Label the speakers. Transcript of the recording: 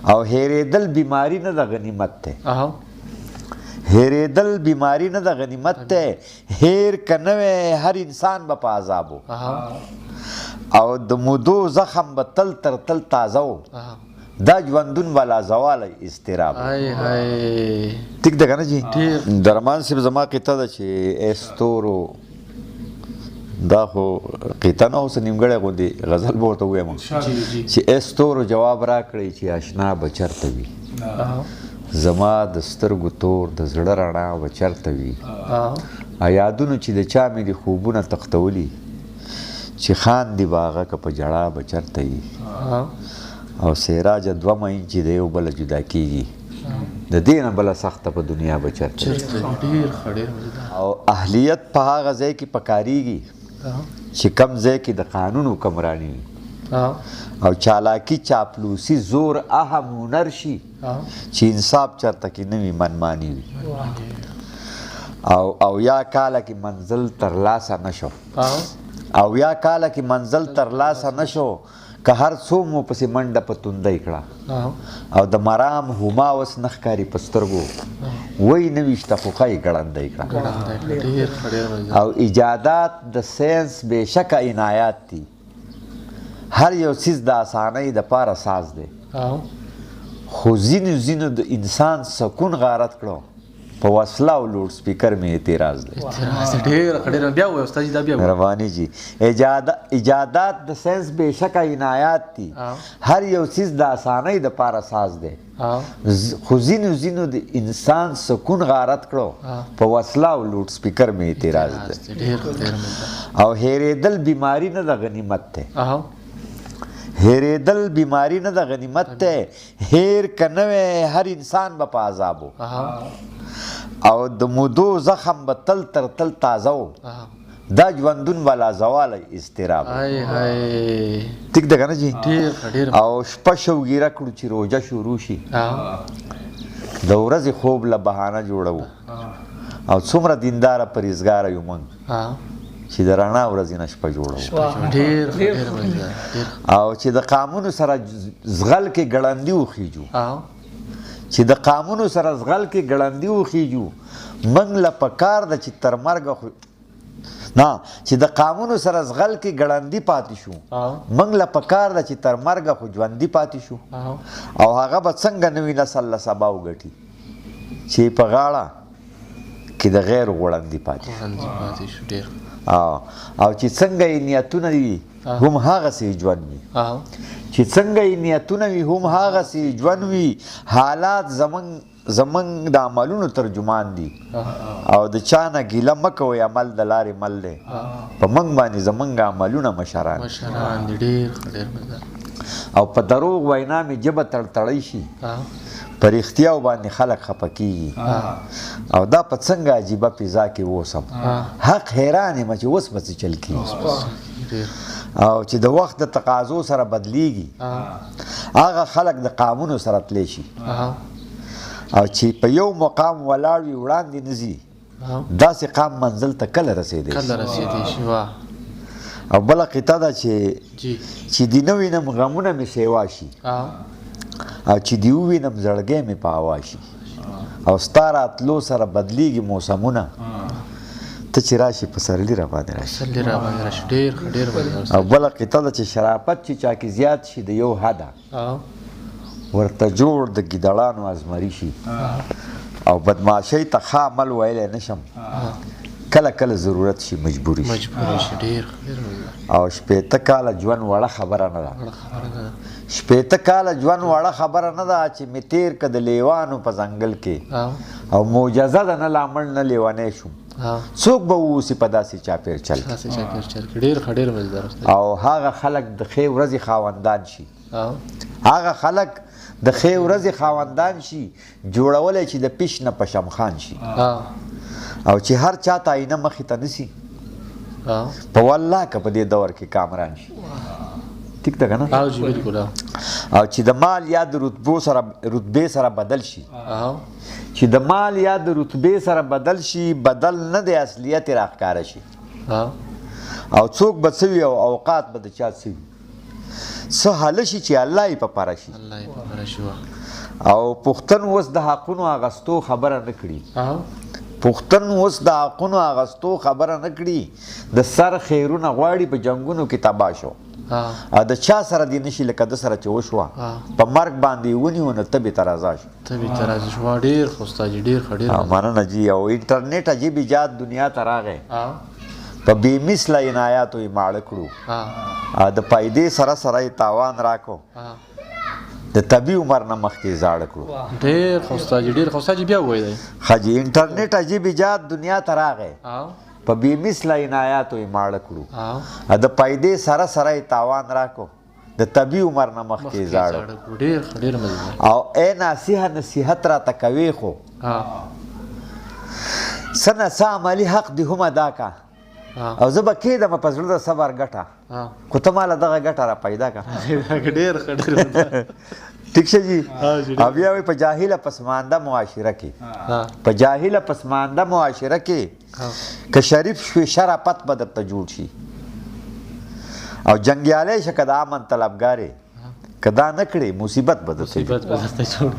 Speaker 1: او هېرېدل بیماری نه ده، غنیمت دی. هېرېدل بیماری نه ده، غنیمت دی. هېر که نه وی هر انسان به په عذاب و، او د مودو زخم به تل تر تل تازه و، دا ژوندون به لا زواله اضطراب. ټیک ده که نه جي؟ درمان صاحب زما قطعه ده چې ای ستورو، دا خو قطعه نه، اوس نیمګړی غوندې غزل به ورته ووایم چې ای ستورو جواب راکړئ چې اشنا به چېرته وي، زما د سترګو تور د زړه رڼا به چېرته وي، یادونو چې د چا مې دي خوبونه تښتولي، چې خاندي به هغه که په ژړا به چېرته وي، او سراجه دوه مین چې د یو بله جدا کېږي، د دې نه بله سخته په دنیا به چېرته. او اهلیت په هغه ځای کې پکارېږي چې کم ځای کې د قانون حکمراني وي، او چالاکي چاپلوسي زور اهم هنر شي، چې انصاف چېرته کې نه وي منماني وي، او یا کاله کې منزل ترلاسه نه شو، او یا کاله کې منزل ترلاسه نه شو، که هر څو مو پسې منډه په توندۍ کړه، او د مرام هما اوس نه ښکاري په سترګو، وایي نه ویشته خو ښه یې ګړندۍ کړه. او ایجادات د ساینس بېشکه عنایات دي، هر یو څیز د اسانۍ دپاره ساز دی، خو ځینو ځینو د انسان سکون غارت کړو، په وسله او لوډ سپیکر مې اعتراض دی.
Speaker 2: ډېر ډېر بیا وایه استاد جي، دا بیا وایه.
Speaker 1: مهرباني جي. ایجادات د ساینس بېشکه عنایات دي، هر یو څیز د اسانۍ دپاره ساز دی، خو ځینو ځینو د انسان سکون غارت کړو، په وسله او لوډ سپیکر مې اعتراض دی. او هېرېدل بیماری نه ده، غنیمت دی. هېرېدل بیماری نه ده، غنیمت دی. هېر که نه وی هر انسان به په عذاب و، او د مودو زخم به تل تر تل تازه و، دا ژوندون به لا زواله اضطراب. ټیک ده که نه جي؟ او شپه شوګیره کړو چې روژه شروع شي، د ورځې خوب له بهانه جوړوو، او څومره دینداره پرهېزګاره یو موږ چې د رڼا ورځې نه شپه جوړوو. او چې د قامونو سره زغل کې ګړندي وخیجو، چې د قامونو سره زغل کې ګړندي وخیجو، موږ له پکار ده چې تر مرګه خو نه، چې د قامونو سره زغل کې ګړندي پاتې شو، موږ له پکار ده چې تر مرګه خو ژوندي پاتې شو، او هغه به څنګه نوي نسل له سبا وګټي چې په غاړه کې د غیر غوړندي پاتې شو. او چې څنګه یې نیتونه وي هم هغسې ژوند وي، چې څنګه یې نیتونه وي هم هغسې ژوند وي. حالات زمونږ د عملونو ترجمان دي، او د چا نه ګیله مه کوئ، عمل د لارې مل دی. په موږ باندې زمونږ عملونه مشران
Speaker 2: دي.
Speaker 1: او په دروغ وینا مې ژبه تړتړی شي، په رښتیاو باندې خلک خفه کېږي، او دا په څنګه عجیبه فضا کې اوسم، حق حیران یم چې اوس به څه چل کېږي. او چې د وخت د تقاضو سره بدلیږي، هغه خلک د قامونو سره تلی شي، او چې په یو مقام ولاړ وي وړاندې نه ځي، داسې قام منزل ته کله رسېدی
Speaker 2: شي.
Speaker 1: او بله قطعه ده چې دې نه وینم غمونه مې سیوا شي، او چې دې ووینم زړګی مې په هوا شي، او ستا راتلو سره بدلیږي موسمونه، ته چې راشي پسرلي را باندې راشي. او بله قطعه ده چې شرافت چې چا کې زیات شي د یو حده، ورته جوړ د ګیدړانو ازمري شي، او بدمعاشۍ ته ښه عمل ویلی نه شم، کله کله ضرورت شي مجبوري شي. او 60 کاله ژوند وړه خبره نه ده، 60 کاله ژوند وړه خبره نه ده چې مې تېر که د لیوانو په ځنګل کې، او معجزه ده نه لامل نه لیونی شوم، څوک به واوسي په داسې چاپېرچل کې. او هغه خلک د ښې ورځې خاوندان شي، هغه خلک د ښې ورځې خاوندان شي جوړولی چې د پیش نه په شمخان شي، او چې هر چا ته آینه مخې ته نسی، په والله که په دې دور کې کامران شي. ټیک ده که نه؟ او چې د مال یا د رتبې سره بدل شي، چې د مال یا د رتبې سره بدل شي، بدل نه دی اصلیت یې راښکاره شي. او څوک به څه وي او اوقات به د چا څه وي، څه حل شي چې الله یې په پاره شي.
Speaker 2: الله یې په پاره شي.
Speaker 1: او پښتن اوس د حقونو اغستو خبره نه کړي. پښتن اوس د حقونو اغستو خبره نه کړي، د سر خیرونه غواړي په جنګونو کې تباه شو. او د چا سره دې نشي لکه د سره چې وشوه، په مرګ باندې ونیو نو تبې ته رضا شو.
Speaker 2: تبې ته راضي شو. ډېر ښه استاد جي، ډېر ښه، ډېر
Speaker 1: مننه جي. او انټرنیټ عجیب ایجاد دنیا ته راغی، په بې مثله عنایاتو یې ماړه کړو، د پایدې سره سره یې تاوان راکړو، د طبیعي عمر نه مخکې زاړه کړو.
Speaker 2: ډېر ښه استاد جي، ډېر ښه استاد جي، بیا ووایئ.
Speaker 1: ښه جي، انټرنیټ عجیب ایجاد دنیا ته راغی، په بې مثله عنایاتو یې ماړه کړو، د پایدې سره سره یې تاوان راکړو، د طبیعي عمر نه مخکې زاړه
Speaker 2: کړو. ډېر ښه، ډېر مزه.
Speaker 1: او ای ناصحه نصیحت راته کوې، خو څه نه څه عملي حق دې هم ادا کا، او زه به کېدم په زړه د صبر ګټه، خو ته ماله دغه ګټه را پیدا کړه.
Speaker 2: ډېر ښه، ډېر
Speaker 1: ټیک شه جي. او بیا وایي په جاهله پسمانده معاشره کې، په جاهله پسمانده معاشره کې که شریف شوې شرافت به درته جوړ شي، او جنګیالی شه که د امن طلبګار یې، که دا نه کړې مصیبت به درته
Speaker 2: جوړ.